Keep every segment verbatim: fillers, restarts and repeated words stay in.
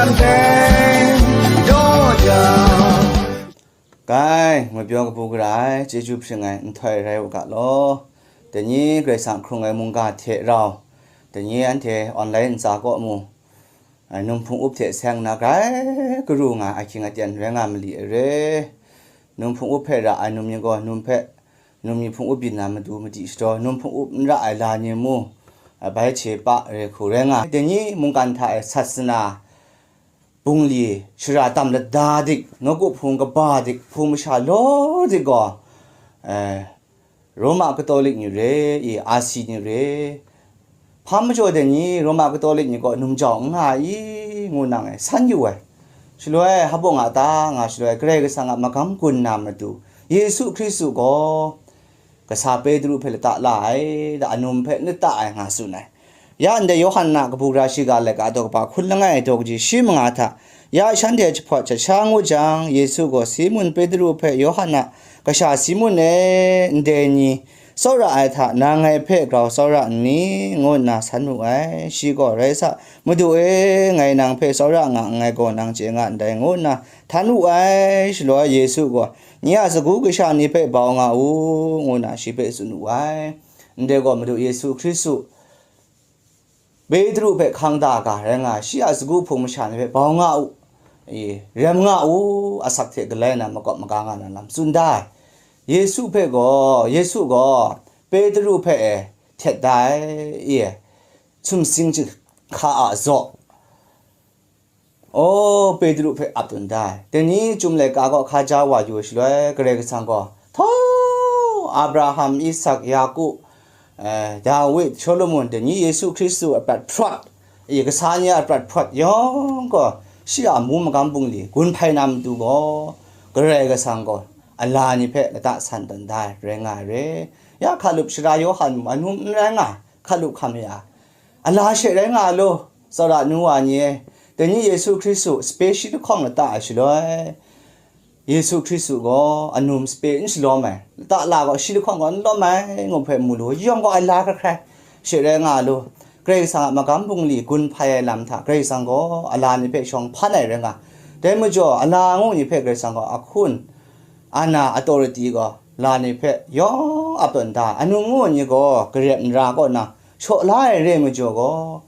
Gai, ngwi pyaw kabu gara ai, chyeju hpring ai nhtoi rai u ga law. Dai ni Karai Kasang hkrung ai mungga hte rau, dai ni anhte online ntsa kaw mu, ai, num hpung up hte seng na grai karu nga ai ahkying aten rai nga mali ai re. Num hpung up hpe ra ai num ni gaw num hpe, num ni hpung up byin na matu madi shadaw, num hpung up n ra ai la ni mu, ai, bai hte pa re hku rai nga ai. Dai ni mungkan hta e sat sana, bungli shara tam lada dik, nawku hpung kaba dik, hpung masha law dik gaw, eh, Roma Katolik ni re i, Asi ni re, hpa majaw dai ni Roma Katolik ni gaw num jau n nga ai i, ngu nang e san yu ai. Shaloi, hpa nga ta nga shaloi, Karai Kasang a magam gun na matu, Yesu Hkristu gaw, kasa Petru hpe lata la ai, da anum hpe n lata ai nga tsun ai. Ya ndai Yawhan na kabu gara shiga laika daw kaba hkun langai daw kaji shi manga hta, ya shanhte jahpawt jasha ngu jang, Yesu gaw Simun Petru hpe, Yawhan a kasha Simun e, ndai ni tsawra ai hta, nang ngai hpe grau tsawra nni? Ngu nna san wu ai. Shi gaw, Rai sa, Madu e, ngai nang hpe tsawra nga nngai gaw, nang chye nga ndai, ngu nna htan wu ai. Shaloi Yesu gaw, Nye a sagu kasha ni hpe bau nga u, ngu nna shi hpe tsun wu ai. Ndai gaw Madu Yesu Hkristu Petru hpe hkang da ga rai nga ai, shi a sagu hpung masha ni hpe bau nga u, e, rem nga u, asak hte galai na makawp maga nga na lam tsun da ai. Yesu hpe gaw, Yesu gaw Petru hpe e htet da ai, e, sumsing jahka a zaw, O, Petru hpe ap tawn da ai. Dai ni Chyum laika gaw hkaja wa yu ai shaloi, Karai Kasang gaw, htaw, Abraham, Isak, Yaku, eh, Dawid, Shawlumon, dai ni Yesu Hkristu a prat hprawt, i kasa ni a prat hprawt yawng gaw, shi a amu magam bungli gun hpai na matu gaw, Karai Kasang gaw a la ni hpe lata san tawn da ai, rai nga ai re. Ya hkalup sara Yawhan mung anum n rai nga, hkalup hkam ya, a la she rai nga law, tsawra nu wa ni e, dai ni Yesu Hkristu sape shi lahkawng lata ai shaloi, Yesu Hkristu gaw anum sape n shalawm ai, lata la gaw shi lahkawng gaw n lawm ai, ngu hpe mu lu, yawng gaw a la hkrai hkrai she rai nga law, Karai Kasang a magam bungli gun hpai ai lam hta Karai Kasang gaw a la ni hpe shawng hpan ai rai nga. Dai majaw, a la ngu ni hpe Karai Kasang gaw a hkun, ana authority gaw la ni hpe yawng ap tawn da ai. Anum ngu ni gaw garep nra kaw na shaw la ai re majaw gaw,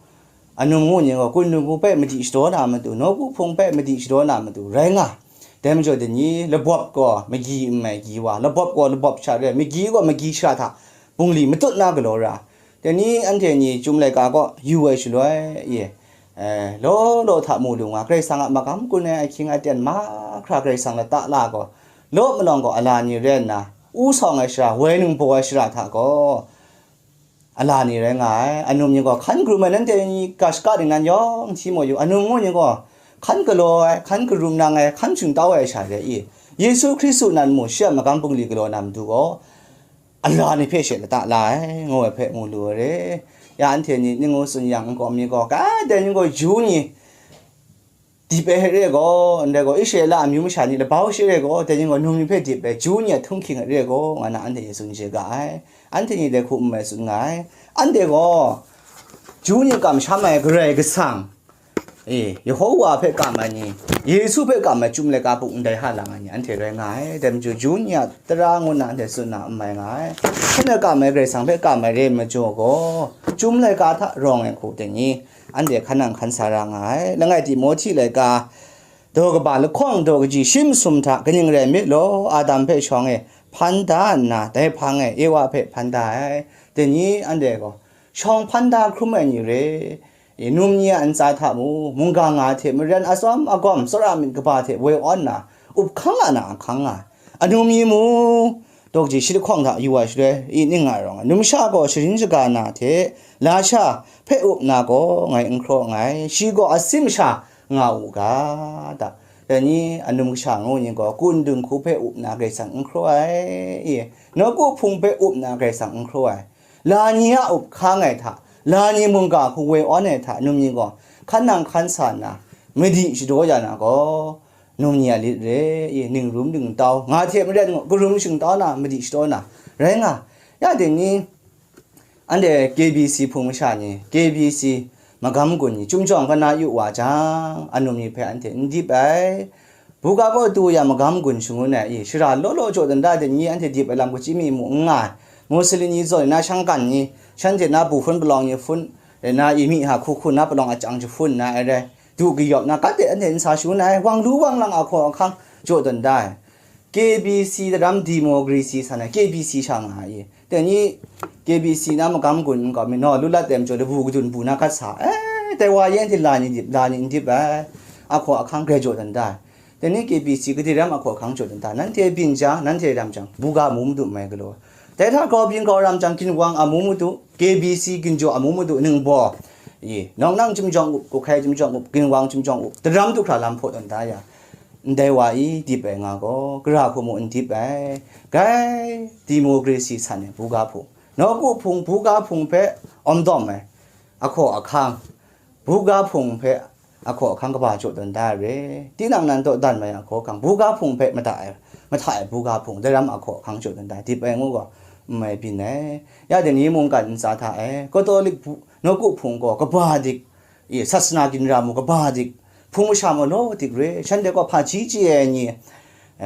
anum ngu ni gaw kun dinghku hpe madi shadaw na matu, nawku hpung hpe madi shadaw na matu rai nga. Dai majaw, dai ni labawp gaw magyi n mai gyi wa, labawp gaw labawp sha re ai, magyi gaw magyi sha hta bungli matut na galaw ra. Dai ni anhte ni Chyum laika kaw yu ai shaloi, e, eh, law law hta mu lu nga, Karai Kasang a magam gun ai ahkying aten mahkra Karai Kasang lata la gaw, law malawng gaw a la ni rai nna, u sawng ai shara, woi ningbaw ai shara hta gaw, a la ni rai nga ai. Anum ni gaw hkan karum ai, nanhte ni ga shaka ning nan yawng hti mu yu, anum ngu ni gaw hkan galaw ai, hkan karum nang ai, hkan shingtau ai sha re i, Yesu Hkristu nan mu, shi a magam bungli galaw na matu gaw, a la ni hpe she lata la ai, ngu ai hpe mu lu ai re. Ya anhte ni ning ngu tsun yang, nkau mi gaw, ga dai ni gaw yu ni, dip ai re gaw, ndai gaw Israela amyu masha ni labau shi re gaw, dai ni gaw num ni hpe dip ai, Ju ni a htunghking ai re gaw, nga na anhte ni tsun chye ga ai. Anhte ni dai hku n mai tsun nga ai. Anhte gaw, Ju ni kamsham ai Karai Kasang, e, Yehowa hpe kam ai ni, Yesu hpe kam ai Chyum laika buk ndai ha lang ai ni, anhte rai nga ai. Dai majaw, Ju ni a tara ngu na anhte tsun na n mai nga ai. Hkan ai kam ai Karai Kasang hpe kam ai re ai majaw gaw, Chyum laika hta rawng ai hku dai ni, anhte hkan nang hkan sa ra nga ai. Langai Timohti laika, daw kaba lahkawng daw kaji shi masum hta kaning rai myit law, Adam hpe shawng e hpan da nna, dai hpang e Ewa hpe hpan da ai. Dai ni anhte gaw, shawng hpan da hkrum ai ni re, e, num ni a ntsa hta mu, mungga nga hte maren atsawm agawm tsawra myit kaba hte woi awn nna, up hkang a na ahkang nga ai. Anum ni mu, daw kaji shi lahkawng hta yu ai shaloi, i ning nga rawng ai. Numsha gaw sharin shaga na hte lasha hpe up na gaw ngai n hkraw nngai, shi gaw asi masha nga u ga, da. Dai ni anum kasha ngu ni gaw, kun dinghku hpe up na Karai Kasang n hkraw ai, i, nawku hpung hpe up na Karai Kasang n hkraw ai. La ni a up hkang ai hta, la ni mungga hku woi awn ai hta, num ni gaw hkan nang hkan sa nna, madi shadaw ya na gaw, num ni a lit re, i, ningrum ningtau, nga hte maren gaw, karum shingtau na, madi shadaw na, rai nga. Ya dai ni, anhte K B C hpung masha ni, K B C magam gun ni, chyum jawng kana yu wa jang, anum ni hpe anhte n dip ai. Buga kaw du ya magam gun shangun ai, i, shara law law jaw dan da ai ni anhte dip ai lam kachyi mi mu n nga ai. Musili ni zawn na shangkan ni, shanhte na bu hpun palawng ni hpun, na i mi ha hku hku na palawng achang jahpun na ai rai, du kayawp na, kate anhte n sa shangun ai, wang lu wang lang ahkaw ahkang jaw dan da ai. K B C daram democracy san ai, K B C sha nga ai. Dai ni K B C na magam gun n kau mi, naw lu lat dem jaw labu kadun bu na gat sa, eh, dai wa yen hte la ni dip, la ni n dip ai, ahkaw ahkang grai jaw dan da ai. Dai ni K B C kadi ram ahkaw ahkang jaw dan da ai, nanhte byin jang, nanhte ram jang, buga mu madu mai galaw. Dai hta grau byin grau ram jang, ginwang amu madu, K B C ginjaw amu madu, ningbaw, i, nawng nang chyum jawng up, kuhkai chyum jawng up, ginwang chyum jawng up, daram du hkra lam hpaw dan da ya. Ndai wa i dip ai nga gaw, gara hku mu n dip ai, grai democracy san ai buga hpung, nawku hpung, buga hpung hpe awm dawm ai, ahkaw ahkang, buga hpung hpe ahkaw ahkang kaba jaw dan da ai re. Tinang nan dawdan mai ahkaw ahkang, buga hpung hpe mada ai, mahta ai buga hpung, daram ahkaw ahkang jaw dan da ai, dip ai ngu gaw, n mai byin ai. Ya dai ni mungkan ntsa hta e, Katolik bu-, nawku hpung gaw kaba dik, i, sasana ginra mu kaba dik, hpung masha mu law dik re, shanhte gaw hpaji chye ai ni,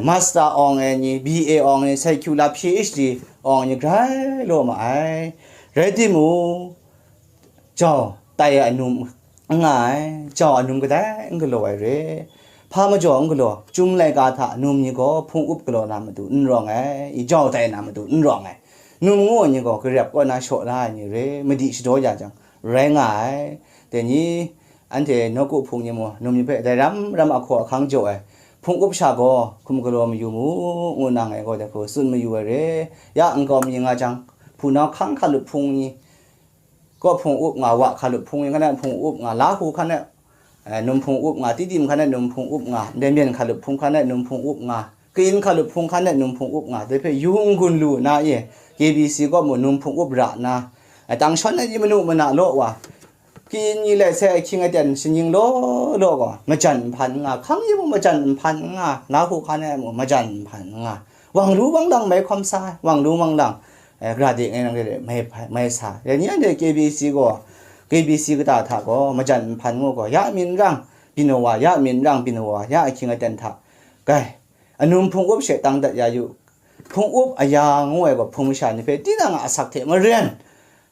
master awng ai ni, B A awng ai ni, secular P H D awng ai ni grai law ma ai. Rai timung, jau tai ai anum n nga ai, jau anum kadai n galaw ai re. Hpa majaw n galaw, chyum laika hta anum ni gaw hpung up galaw na matu n rawng ai, i jau tai na matu n rawng ai. Num ngu ai ni gaw garep kaw na shaw la ai ni re, madi shadaw ya jang, rai nga ai. Dai ni, anhte nawku hpung ni mu, num ni hpe dai ram ram ahkaw ahkang jaw ai, hpung up sha gaw hkum galaw mayu mu, ngu na ngai gaw dai hku tsun mayu ai re. Ya nkau mi nga jang, hpunau hkang hkalup hpung ni gaw hpung up nga, wa hkalup hpung ni hkan e hpung up nga, lahu hkan e, eh, num hpung up nga, tidim hkan e num hpung up nga, ndai myen hkalup hpung hkan e num hpung up nga, kayin hkalup hpung hkan e num hpung up nga, dai hpe yu n gun lu na e, K B C gaw mu num hpung up ra nna, eh, tang shawn ai ni manu mana law wa, kayin ni let sai ahkying aten shangying law law gaw, majan nhpan n nga, hkang yi mung majan nhpan n nga, lahu hkan e mung majan nhpan n nga, wang lu wang lang mai hkawm sa ai, wang lu wang lang, eh, gara de ngai nang re re mai, mai sa ai. Dai ni anhte K B C gaw, K B C kata hta gaw, majan nhpan ngu gaw, ya myin rang, byin wa, ya myin rang, byin wa, ya ahkying aten hta, gai, anum hpung up she tang dat ya yu, hpung up aya ngu ai gaw, hpung masha ni hpe tinang a asak hte maren,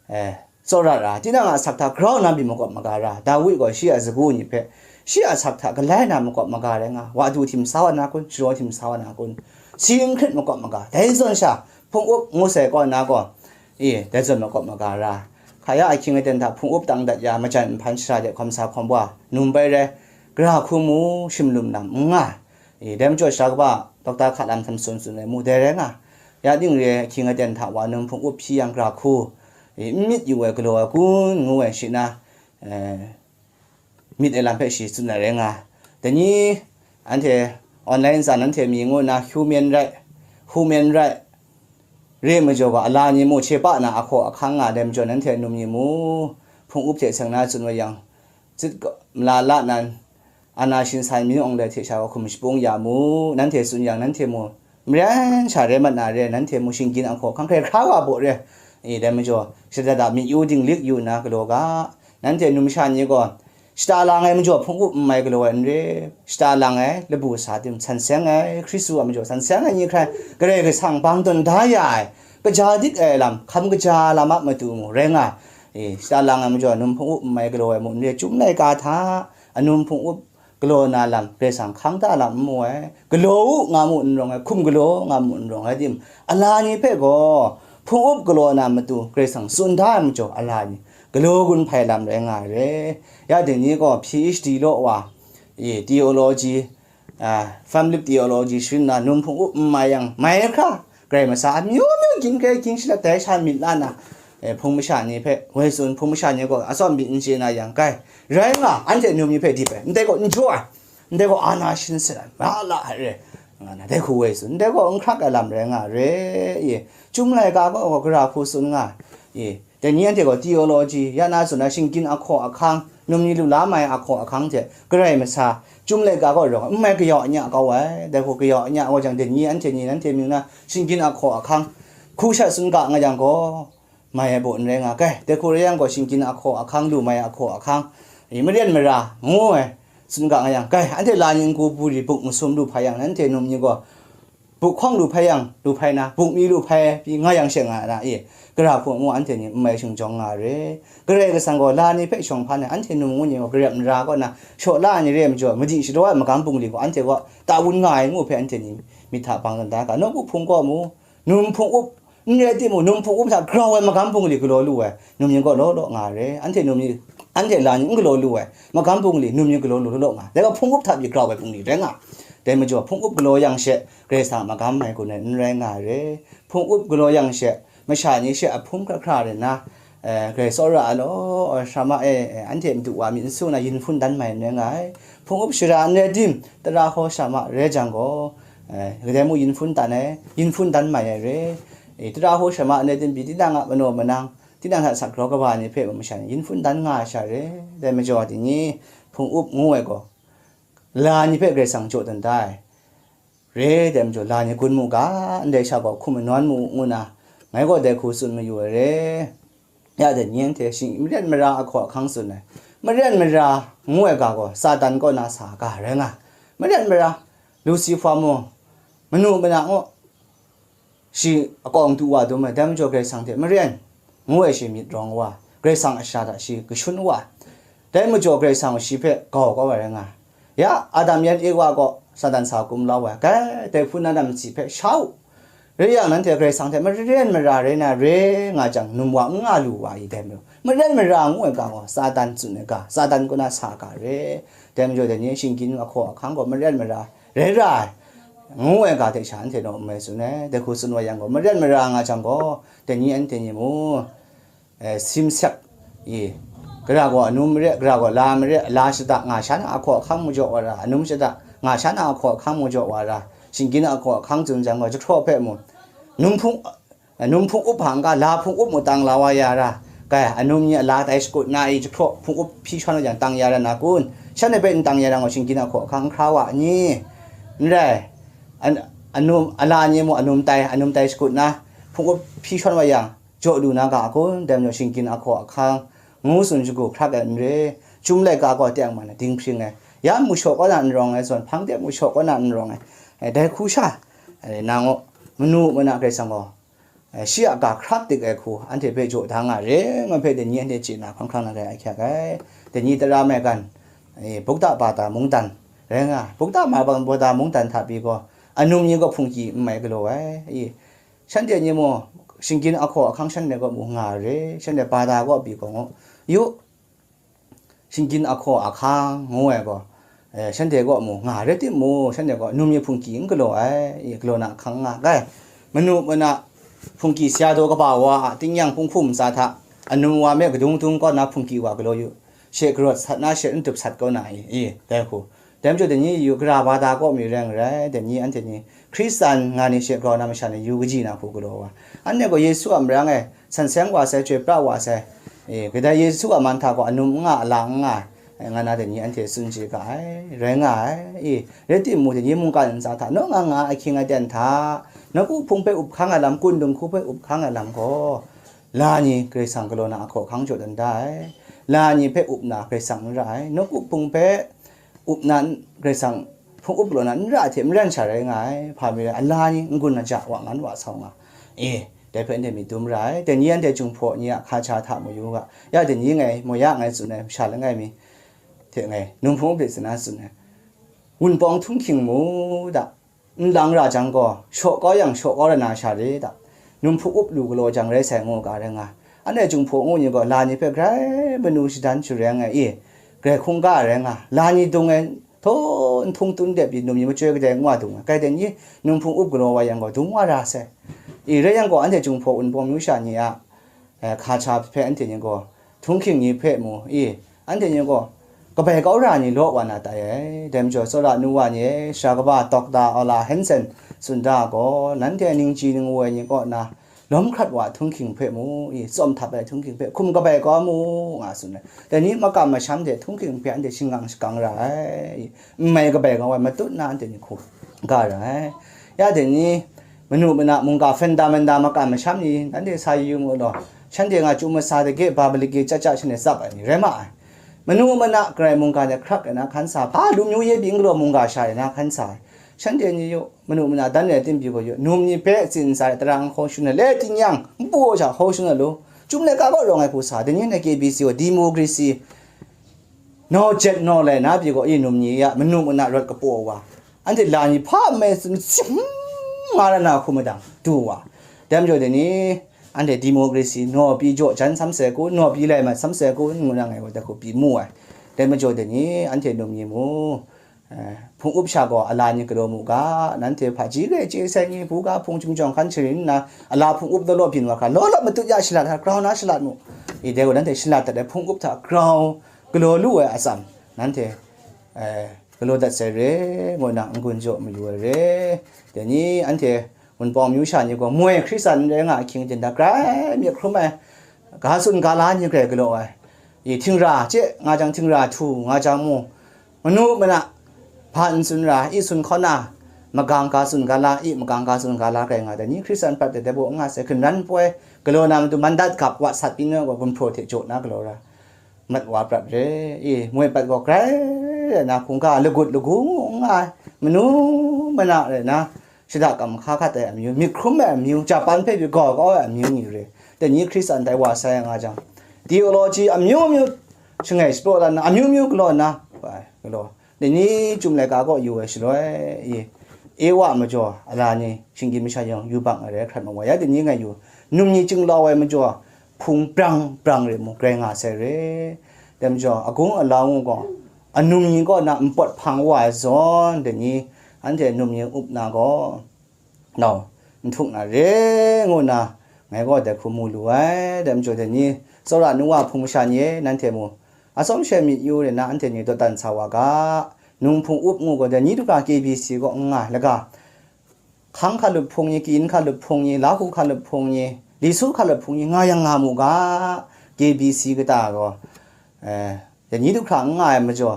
eh, tsawra ra, tinang a asak hta grau nna byin makawp maga ra, Dawi gaw shi a sagu ni hpe, shi a asak hta galai na makawp maga rai nga, wa du htim sa wa na kun, sharaw htim sa wa na kun, si n hkrit makawp maga, dai zawn sha, hpung up ngu sai kaw na gaw, e, dai zawn makawp maga ra, hkaya ahkying aten hta hpung up tang dat ya, majan nhpan shara de hkawm sa hkawm wa, num bai rai, gara hku mu, shim lum lam n nga, e, dai majaw shara kaba, dokta hka lam htam sun sun ai mu, dai rai nga, ya ning re, ahkying aten hta wa num hpung up hpyi yang gara hku, e, n myit yu ai galaw ai kun ngu ai shi na, eh, myit ai lam hpe shi tsun ai rai nga. Dai ni, anhte online ntsa nanhte mi ngu nna human right, human right, re majaw ga, ala ni mu hte pa na ahkaw ahkang nga ai majaw, nanhte num ni mu, hpung up hte seng na tsun wa yang, zit ga-, mala la nan, ana shin san mi awng dai hte sha wa hkum shapung ya mu, nanhte tsun yang, nanhte mu, maren sha rai mat na re, nanhte mu shinggyim ahkaw ahkang hkrai hkra wa baw re. E, dai majaw, shada da myit yu dinglik yu nna galaw ga, nanhte numsha ni gaw, shata lang ai majaw hpung up n mai galaw ai n re, shata lang ai labu sa tim, san seng ai, Hkristu a majaw san seng ai ni hkrai, Karai Kasang bang tawn da ya ai, kaja dik ai lam, hkam kaja lam a matu mu rai nga, e, shata lang ai majaw num hpung up n mai galaw ai mu n re, chyum laika hta, anum hpung up, galaw na lam, Karai Kasang hkang ta lam n mu ai, galaw u nga mu n rawng ai, hkum galaw nga mu n rawng ai tim, ala ni hpe gaw, hpung up galaw na matu, Karai Kasang tsun da ai majaw, ala ni galaw gun hpai lam rai nga ai re. Ya dai ni gaw, P H D law wa, e, theology, a, family theology sharin na, num hpung up n mai yang, mai hkra, Karai masa amyu myu ginhkrai ginshit dai sha myit la na, e, hpung masha ni hpe woi tsun, hpung masha ni gaw atsawm myit n chye na yang, kai, rai nga, anhte num ni hpe dip ai, ndai gaw n jaw ai, ndai gaw ana shin set ai, ma la ai re, nga na, dai hku woi tsun, ndai gaw n hkrak ai lam rai nga re, e, chyum laika gaw gara hku tsun nga, e, Dai ni anhte gaw theology, ya na tsun ai shinggyim ahkaw ahkang, num ni lu la mai ahkaw ahkang hte, Karai masa, chyum laika gaw rawng, n mai kayau anya kau ai, dai hku kayau anya kau jang, dai ni anhte ni nanhte mying na shinggyim ahkaw ahkang, hku shat tsun ga nga yang gaw, mai ai baw n rai nga, kai, dai hku rai yang gaw, shinggyim ahkaw ahkang lu mai ai ahkaw ahkang, i, maren mara ngu ai, tsun ga nga yang, kai, anhte la ni n-gu buri buk masum lu hpai yang, nanhte num ni gaw, buk hkawng lu hpai yang, lu hpai na, buk mi lu hpai pyi nga yang she nga na, i, gara hku mu anhte ni n mai shingjawng nga re. Karai Kasang gaw la ni hpe shawng hpan ai, anhte num ngu ni gaw, garep mara kaw na, shaw la ai ni re ai majaw, madi shadaw ai magam bungli gaw, anhte gaw ta wun nga ai ngu hpe, anhte ni myit hta bang dan da ga, nawku hpung kaw mu, num hpung up, n rai timung, num hpung up hta grau ai magam bungli galaw lu ai, num ni gaw law law nga re. Anhte num ni, anhte la ni n galaw lu ai, magam bungli num ni galaw lu law law nga, dai gaw hpung up hta pyi grau ai bungli rai nga. Dai majaw, hpung up galaw yang she, Karai Kasang a magam mai gun ai n rai nga re. Hpung up galaw yang she, masha ni she ahpum hkra hkra rai nna, eh, grai tsawra ai law, Shama e, eh, anhte madu wa myit n su na yin hpun dan mai n rai nga ai. Hpung up shara n rai tim, tara hkaw shama rai jang gaw, eh, kadai mung yin hpun dan ai, yin hpun dan mai ai re. Eh, tara hkaw shama n rai tim pyi, tinang a manaw manang, tinang hta sak grau kaba ai ni hpe masha ni yin hpun dan nga ai sha re. Dai majaw, dai ni hpung up ngu ai gaw, la ni hpe Karai Kasang jaw dan da ai. Re, dai majaw, la ni gun mu ga, ndai sha gaw hkum manawn mu, ngu na, ngai gaw dai hku tsun mayu ai re. Ya dai ni anhte shing, maren mara ahkaw ahkang tsun ai. Maren mara ngu ai ga gaw, Satan kaw na sa ga rai nga. Maren mara, Lucifer mung, manu mana ngu, shi akawng du wa dum ai, dai majaw Karai Kasang hte maren ngu ai shi myit rawng wa, Karai Kasang a sha hta shi kashun wa, dai majaw Karai Kasang shi hpe gau kau ai rai nga. Ya, Adam yan Ewa gaw Satan sa kum lau ai, kai, dai hpun na lam si hpe sha u. Rai yang, nanhte Karai Kasang hte maren mara rai na re nga jang, num wa n nga lu wa i, dai majaw, maren mara ngu ai ga gaw, Satan tsun ai ga, Satan kaw na sa ga re. Dai majaw, dai ni shinggyim ahkaw ahkang gaw maren mara rai ra ai, ngu ai ga hte sha anhte naw n mai tsun ai. Dai hku tsun wa yang gaw, maren mara nga jang gaw, dai ni anhte ni mu, eh, simsek i, gara gaw anum mare, gara gaw la mare, la shada nga sha na ahkaw ahkang majaw wa ra, anum shada nga sha na ahkaw ahkang majaw wa ra, shinggyim ahkaw ahkang tsun jang gaw, jahkraw hpe mu, num hpung, num hpung up hpang ga, la hpung up mu tang la wa ya ra, kai, anum ni a la tai shakut na i, jahkraw hpung up hpyi shawn wa jang tang ya ra na kun? Shanhte hpe n tang ya ra gaw, shinggyim ahkaw ahkang n hkra wa ni? N rai. An-, anum, a la ni mu anum tai, anum tai shakut na, hpung up hpyi shawn wa yang, jaw lu na ga a kun? Dai majaw, shinggyim ahkaw ahkang ngu tsun shagu hkrak ai n re. Chyum laika gaw teng man dinghpring ai, ya mu shaw kaw na n rawng ai, zawn hpang de mu shaw kaw na n rawng ai, eh, dai hku sha, eh, nang gaw, manu mana Karai Kasang gaw, eh, shi a ga hkrak dik ai hku anhte hpe jaw da nga re, ngu hpe dai ni anhte chye na hkawng hkrang na rai ahkyak ai. Dai ni tara maigan, eh, Bukta Bata mungdan rai nga, Bukta Bata mungdan hta pyi gaw, anum ni gaw hpungki n mai galaw ai, i, shanhte ni mu, shinggyim ahkaw ahkang shanhte gaw mu nga re, shanhte Bata kaw pyi gaw, ngu yu, shinggyim ahkaw ahkang ngu ai gaw, eh, shanhte kaw mu nga re timung, shanhte gaw num ni hpungki n galaw ai, i, galaw na ahkang nga ai. Manu mana hpungki saya daw kaba wa a, tingnyang hpung hkum ntsa hta, anum wa me kadung dung kaw na hpungki wa galaw yu, she karawt sat na she n tup sat kaw na i, i, dai hku. Dai majaw, dai ni yu, gara Bata kaw mi rai n rai, dai ni anhte ni Hkristan nga ni she grau na masha ni yu kaji na hku galaw wa. Anhte gaw Yesu a marang e san seng wa sai, chyoi pra wa sai, e, kadai Yesu a man hta gaw anum n nga, a la n nga, e, nga na dai ni anhte tsun chye ga ai, rai nga ai, e, rai timung, dai ni mungkan ntsa hta naw nga nga ahkying aten hta, nawku hpung hpe up hkang ai lam, kun dinghku hpe up hkang ai lam gaw, la ni Karai Kasang galaw na ahkaw ahkang jaw dan da ai, la ni hpe up na Karai Kasang n ra ai, nawku hpung hpe up na n-, Karai Kasang hpung up law na n ra hte maren sha rai nga ai, hpa mi rai, a la ni n-gun aja wa ngan wa sau nga, e, dai hpe ndai myit dum ra ai. Dai ni anhte Jinghpaw ni a hkaja hta mu yu u ga, ya dai ni ngai, mu ya ngai tsun ai, masha langai mi hte ngai, num hpung up de tsun ai, tsun ai, wunpawng htunghking mu da, n lang ra jang gaw, shaw kau yang shaw kau ra na sha re da, num hpung up lu galaw jang rai sai ngu ga rai nga. Anhte Jinghpaw ngu ni gaw, la ni hpe grai manu shadan shareng ai, e, grai hkungga ai rai nga, la ni dung ai, htaw n htung tun dep pyi, num ni machyoi kadai ngu wa dung ai, kai dai ni, num hpung up galaw wa yang gaw, dung wa ra sai. I, rai yang gaw, anhte Jinghpaw Wunpawng myu sha ni a, eh, hkaja hpe anhte ni gaw, htunghking ni hpe mu, i, anhte ni gaw, kabai kau ra ni law wa na tai ai. Dai majaw, tsawra nu wa ni e, sara kaba Dokta Ola Hansen tsun da gaw, nanhte ningchyi ningwu ai ni kaw na, lawm hkrat wa htunghking hpe mu, i, tsawm htap ai htunghking hpe hkum kabai kau mu, nga tsun ai. Dai ni makam masham hte htunghking hpe anhte shingang shagang ra ai, i, n mai kabai kau ai matut na anhte ni hkum ga ra ai. Ya dai ni, manu mana mungga fundamental makam masham ni, nanhte sa yu yu mu law, Shanhte nga chyu masa dage ba maliki chyacha shanhte tsap ai ni rai ma ai. Manu mana garai mungga de hkrak ai na hkan sa, hpa lu myu ye byin galaw mungga sha ai na hkan sa ai. Shanhte ni yu, manu mana dan ai tim pyi gaw yu, num ni hpe tsin sa ai tara n hkaw shun ai le, tin yang, npu sha hkaw shun ai lu. Chyum laika kaw rawng ai hku sa, dai ni na K B C gaw democracy, no jet no lai na pyi gaw, i num ni ya, manu mana rawt kapaw wa, anhte la ni hpa mai tsun, nga ra na hku madang, du wa. Dai majaw dai ni, anhte democracy, no pyi jaw jan sam sai kun, no pyi lai mat sam sai kun, ngu na ngai gaw dai hku pyi mu ai. Dai majaw dai ni, anhte num ni mu, eh, hpung up sha gaw ala ni galaw mu ga, nanhte hpaji rai chye sai ni, buga hpung chyum jawng hkan sharin nna, ala hpung up law law byin wa hkra, law law matut ya shalat hta grau na shalat mu. I dai gaw nanhte shalat dat ai hpung up hta grau galaw lu ai atsam, nanhte, eh, galaw dat sai re, ngu na n-gun jaw mayu ai re. Dai ni anhte Wunpawng myu sha ni gaw moi Hkristan n rai nga ahkying tinda grai myit hkrum ai, ga tsun ga la ni grai galaw ai. I htingra chye nga jang, htingra htu nga jang mu, manu mana hpa n tsun ra, i tsun hkaw na, magang ga tsun ga la, i magang ga tsun ga la grai nga, dai ni Hkristan prat de dai baw n nga sai, hkun ran poi, galaw na matu mandat gap wa sat pyi na gaw, gumhpraw hte jaw na galaw ra. Mat wa prat re, i moi pat gaw grai rai na, hkungga lagut lagu ngu n nga ai, manu mana rai na, shada kam hka hkat ai amyu, myit hkrum ai amyu, Japan hpe pyi gaw kau ai amyu ni re. Dai ni Hkristan tai wa sai nga jang, theology amyu myu shangai shapraw la nna, amyu myu galaw nna, galaw. Dai ni Chyum laika kaw yu ai shaloi, i, Ewa majaw, ala ni shinggyim masha yawng yu bang ai rai hkrat ma wa ya, dai ni ngai yu, num ni chyinglau ai majaw, hpung brang brang re mu, grai nga sai re. Dai majaw, agung alau ngu gaw, anum ni kaw na npawt hpang wa ai zawn, dai ni, anhte num ni up na gaw, nau, n htuk na re, ngu na, ngai gaw dai hku mu lu ai. Dai majaw dai ni, tsawra nu wa hpung masha ni e, nanhte mu, atsawm she myit yu re na, anhte ni dawdan sa wa ga, num hpung up ngu gaw, dai ni du hkra K B C kaw n nga ai, laga, hkang hkalup hpung ni, kyin hkalup hpung ni, lahku hkalup hpung ni, li su hkalup hpung ni, nga yang nga mu ga, K B C kata gaw, eh, dai ni du hkra n nga ai majaw,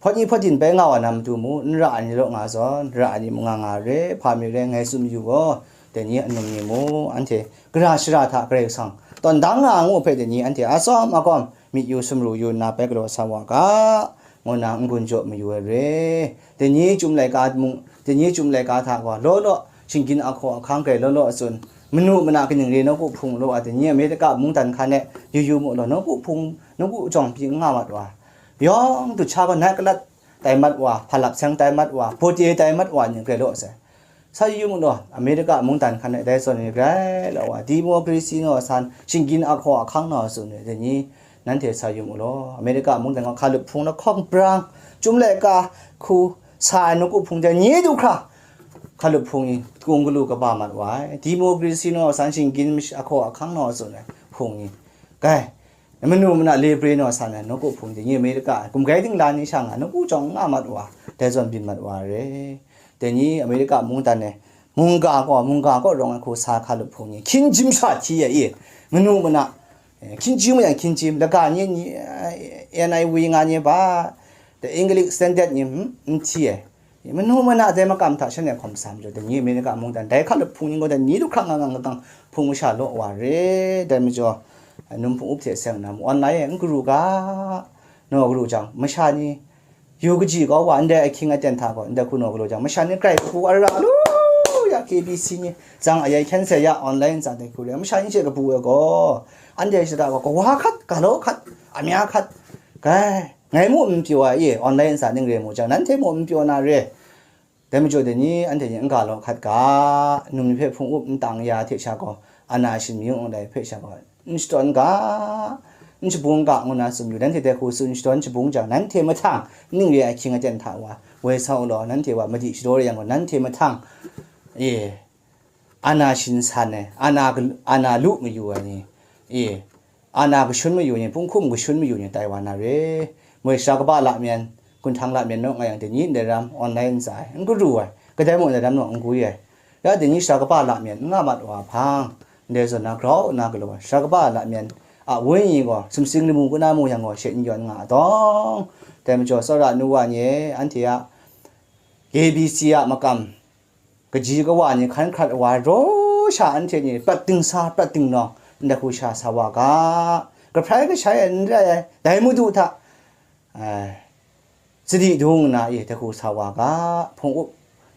hpawt ni hpawt din bai nga wa na matu mu, n ra ai ni law nga zawn, ra ai ni mu nga nga re, hpa mi re, ngai tsun mayu gaw, dai ni anum ni mu, anhte gara shara hta Karai Kasang tawn dang nga ai ngu hpe, dai ni anhte atsawm akawm myit yu sumru yu nna bai galaw sa wa ga, ngu na n-gun jaw mayu ai re. Dai ni Chyum laika mung, dai ni Chyum laika hta gaw, law law, shinggyim ahkaw ahkang grai law law a tsun, manu mana kaning re, nawku hpung law a, dai ni Amerika mungdan hkan e yu yu mu law, nawku hpung, nawku jawng pyi n nga mat wa, yawng du sha gaw nat kalat tai mat wa, hpa lap seng tai mat wa, bawte tai mat wa ni grai law sai. Sa yu yu mu law, Amerika mungdan hkan e dai zawn ni grai law wa, democracy naw san, shinggyim ahkaw ahkang naw tsun ai, dai ni nanhte sa yu mu law, Amerika mungdan gaw hkalup hpung lahkawng brang, Chyum laika hku sa ai nawku hpung dai ni du hkra, hkalup hpung ni kung galu kaba mat wa ai, democracy naw san, shinggyim ahkaw ahkang naw tsun ai hpung ni, grai, manu mana le pre naw san ai nawku hpung dai ni Amerika, gumgrai dingla ni sha nga, nawku jawng nga mat wa, dai zawn byin mat wa re. Dai ni Amerika mungdan e, mungga gaw, mungga kaw rawng ai hku sa hkalup hpung ni, hkying jim sha hti ai i, manu mana, eh, hkying jim yang hkying jim, laga ni, ni, eh, N I V nga ni ba, the English standard ni, hmm, n hti ai. Manu mana dai makam hta shanhte hkawm sa majaw, dai ni Amerika mungdan, dai hkalup hpung ni gaw, dai ni du hkra nga nga nga gang hpung masha law wa re, dai majaw, num hpung up hte seng na mu, online e n garu ga, naw garu jang, masha ni, yu kaji kau wa, ndai ahkying aten hta gaw, ndai hku naw galaw jang, masha ni grai kabu ara lu ya, K B C ni, zang ayai hkyen sai ya, online ntsa dai hku re, masha ni she kabu ai gaw, anhte shada gaw, kawa hkat, galaw hkat, amya hkat, grai, ngai mu n pyaw ai i, online ntsa ning re mu jang, nanhte mu n pyaw na re. Dai majaw dai ni, anhte ni n ga law hkat ga, num ni hpe hpung up n tang ya hte sha gaw, ana shin mi yawng lai hpe sha gaw, n shadawn ga, n shabung ga, ngu na tsun yu, nanhte dai hku tsun shadawn shabung jang, nanhte mahtang, ning re ai ahkying aten hta wa, woi sau law, nanhte wa madi shadaw re yang gaw, nanhte mahtang, e, ana shin san ai, ana gal-, ana lu mayu ai ni, e, ana kashun mayu ni, punghkum kashun mayu ni tai wa na re. Moi sara kaba lamyan, gunhtang lamyan naw nga yang, dai ni ndai ram online ntsa ai, n garu ai, kadai mung ndai ram naw n gwi ai. Ya dai ni sara kaba lamyan n nga mat wa hpang, ndai zawn na grau nna galaw ai, sara kaba lamyan a wenyi gaw sumsing lamu kuna mu yang gaw she n yawn nga ai dawng. Dai majaw, tsawra nu wa ni e, anhte a K B C a makam, kaji kawa ni hkan hkrat ai wa, raw sha anhte ni prat dingsa, prat dingnawng, ndai hku sha sa wa ga, kahprai kashai ai n rai ai, dai Madu hta, ai, sadi dung nna, e, dai hku sa wa ga, hpung up,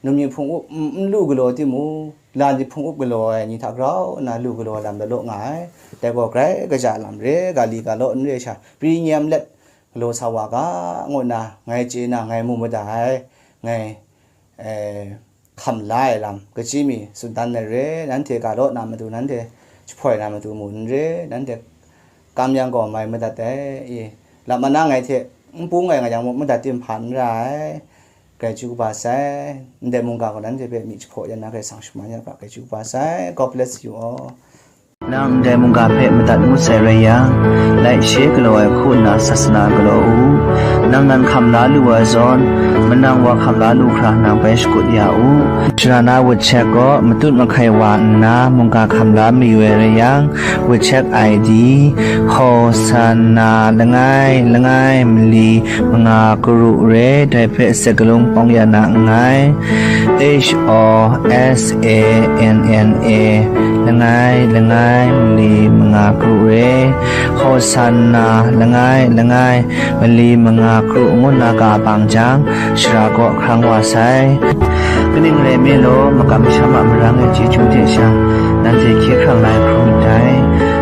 num yu hpung up, n, n lu galaw timung, lan di hpung up galaw ai ni hta grau nna lu galaw ai lam law law nga ai. Dai gaw grai kaja lam re, ga li ga law n re sha, pri nyem let galaw sa wa ga, ngu nna ngai chye na, ngai mu mada ai, ngai, e, hkam la ai lam, kachyi mi tsun dan ai re, nanhte ga law na matu, nanhte jahpoi na matu mu n re, nanhte kam yang gaw mai madat ai, e, lam manang ai hte n pung ai nga yang mung madat tim hpa n ra ai, grai chyu kaba sai, ndai mungga gaw nanhte hpe myi jahpaw yan na Karai Kasang shaman ya ga, grai chyu kaba sai. God bless you all. Nang ndai mungga hpe madat ngut sai rai yang, laishe galaw ai hku nna sasana galaw u. Nang nan hkam la lu ai zawn, manang wa hkam la lu hkra nang bai shakut ya u. Sara na wut chek gaw matut mahkai wa nna mungga hkam la mayu ai rai yang, wut chek I D, Hosanna langai langai mali manga karu re, dai hpe sakalung pawng ya na nngai. H O S A N N A, langai langai mali manga karu re, Hosanna langai langai mali manga karu ngu nna ga bang jang, sara kaw hkrang wa sai. Kaning rai nme law, makam masham a marang e chyeju hte sha, nanhte hkye hkrang la ai hkrum myit dai.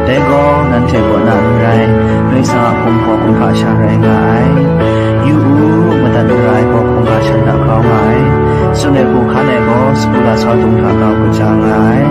Dai gaw, nanhte kaw na n rai, Karai Kasang a hkum gaw kumhpa sha rai nga ai. Yu u, madat mara ai gaw hkungga shan hta grau nga ai. Tsun ai hku hkan ai gaw, sagu lasau dung hta grau kaja nga ai.